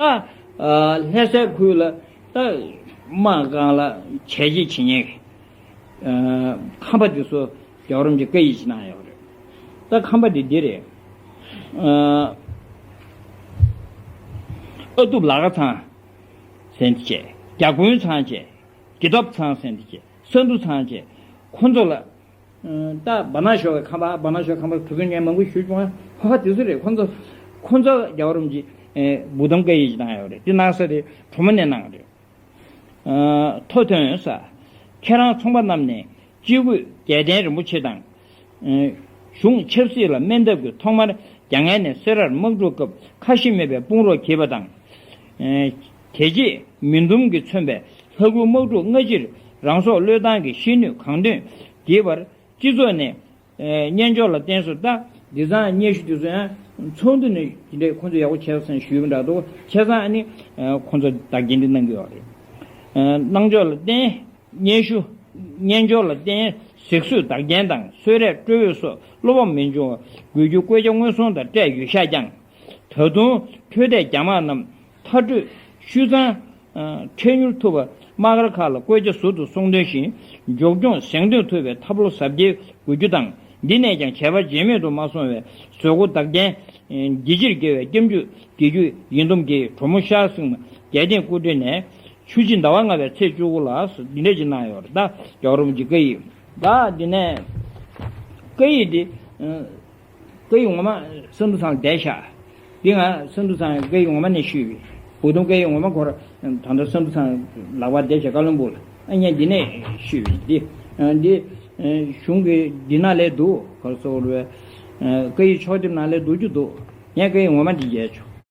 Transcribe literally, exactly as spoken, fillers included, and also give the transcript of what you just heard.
ད་ལྷ་སའི་ཁུལ་ལ་ད་དམག་སྒང་ལ་བྱས་རྗེས་བྱེད་མཁན་གྱི་ཁམས་པ་དེ་ཚོ་རྒྱལ་བ་རིན་པོ་ཆེ་བཀའ་ཡིག་ཅིག་གནང་ཡོད་རེད། ད་ཁམས་པ་དེ་འདི་རེད། ཨ་ཐུབ་ལ་དགའ་ཚང་ཟེར་འདི་བྱས། རྒྱ་དགོན་ཚང་བྱས། དགེ་ཐབ་ཚང་ཟེར་འདི་བྱས། ས་འདུ་ཚང་བྱས། ཁོ་ཚོ་ལ་ད་བ་ནག་ཞོ་བའི་ཁམས་པ། བ་ནག་ཞོ་ཁམས་པ་བུ་ཚོ་ངས་མང་པོ་ཞུ་བྱུང་། ཁོ་པ་དེ་ཚོ་རེད། ཁོ་ཚོ་ཁོ་ཚོ་རྒྱལ་བ་རིན་པོ་ཆེ་བུ་དམ་བཀའ་ཡིག་ཅིག་བཏང་ཡོད་རེད། དེ་གནང་ས་དེ་གྲོ་མོ་ནས་གནང་རེད། ཐོ་ཐོན་ས། ཁྱེད་རང་ཚོང་པ་རྣམས་ནས་སྤྱི་བོས་རྒྱལ་བསྟན་རིན་པོ་ཆེ་དང་། གཞུང་ཆབ་སྲིད་ལ་སྨན་ཐབས་ཀྱི་ཐོག་མར་རྒྱ་ངན་ནས་སེ་རར་དམག་འཁྲུག་སྐབས་ཁ་ཞེ་མེད་པའི་དཔུང་རོགས་བགྱིས་པ་དང་། དེ་རྗེས་མི་འདུམ་གྱིས་མཚོན་པའི་ལྷ་སྐུའི་དམག་འཁྲུག་སྔ་ཕྱིར་རང་སྲོག་བློས་བཏང་གིས་ཤི་ནུས་གང་འདོད་བགྱིས་པར་སྤྱི་ཚོགས་ནས་ཨེ་སྙན་ཅོར་ལ་བརྟེན་སོ། ད་དེང་སང་སྙན་ཞུ་དེ་ཚོ་ཡང་ཚོགས་འདུ་ནས་དེ་འདྲའི་ཁོང་ཚོས་ཡག་པོ་བྱས་སོང་ཞུས་པ་འདྲ་འདུག་བྱས་ཙང་ཨ་ནི་ཨེ་ཁོང་ཚོ་བདག་རྐྱེན་འདི་གནང་གི་ཡོད་རེད། ཨེ་གནང་ཕྱོགས་ལ་བརྟེན། སྙན་ཞུ། སྙན་ཅོར་ལ་བརྟེན་གཟིགས་གསོལ་བདག་རྐྱེན་དང་གསོལ་རས་སྤྲོ་འོས་སོགས་བློ་ཕམ་མི་འབྱུང་བ་དགོས་རྒྱུ་བཀོད་རྒྱ་དངོས་ཟོང་དང་སྤྲད་ཡོད་ཤག་ཀྱང་། ད་དུང་འཕྲོད་བསྟེན་རྒྱ་དམག་རྣམས་མཐར་སྐྲོད་ཤུལ་ཚང་། ཨ་འཕྲལ་མྱུར་ཐུབ་པ་དམག་སྒར་ཁག་ལ་བཀོད་རྒྱ་ཟུར་དུ་སོང་དོན་བཞིན་མགྱོགས་མྱུར་གཟེངས་ཐོན་ཐུབ་པའི་ཐབས་ལམ་གཟབ་རྒྱས་དགོས་རྒྱུ་དང་། འདི་ནས་ཀྱང་བྱས་པ་བརྗེད་མེད་དུ་མ་སོང་བའི་བཟོད་སྒོ་བདག་རྐྱེན་ཨེ་ལྗིད་ཆེར་དགེ་བའི་སྐྱབས་འཇུག་དགེ་བཅུའི་ཡིན་དུམ་གྱིས་གྲོ་མོ་ཤར་སེང་མ་རྒྱལ་བསྟན་སྐུ་བགྲེས་ནས་ཆུ་བྱི་ཟླ་བ་ལྔ་པའི་ཚེས་བཅུ་དགུ་ལ་འདི་འདྲ་ཅིག་གནང་ཡོད་རེད། ད་རྒྱལ་བ་རིན་པོ་ཆེའི་བཀའ་ཡིག་ད་འདི་ནས་བཀའ་ཡིག་འདི་ཨ་བཀའ་ཡིག་ངོ་མ་ས་འདུ་ཚང་ལ་བསྡད་ཤག་འདི་ང་ས་འདུ་ཚང་བཀའ་ཡིག་ངོ་མ་ནས་ཞུས་པའི་བུ་དུང་བཀའ་ཡིག་ངོ་མ་ཁོ་ར་ད་ལྟ་ས་འདུ་ཚང་ལག་པར་བསྡད་ཤག་བཀའ་བློན་སྦུག་ལ། ཨ་ངས་འདི་ནས་ཞུས་པའི་འདི་ཨ་འདི་ཨ་གཞུང་གི་འདི་ནང་ལ་འདུག་ག་རེ་ཟེར་དགོས་རེད། ཨ་བཀའ་ཡིག་ཕྱོགས་སྡེབ་ནང་ལ་འདུག་རྒྱུ་འདུག་ངས་བཀའ་ཡིག་ངོ་མ་འདི་མཇལ་བྱུང་།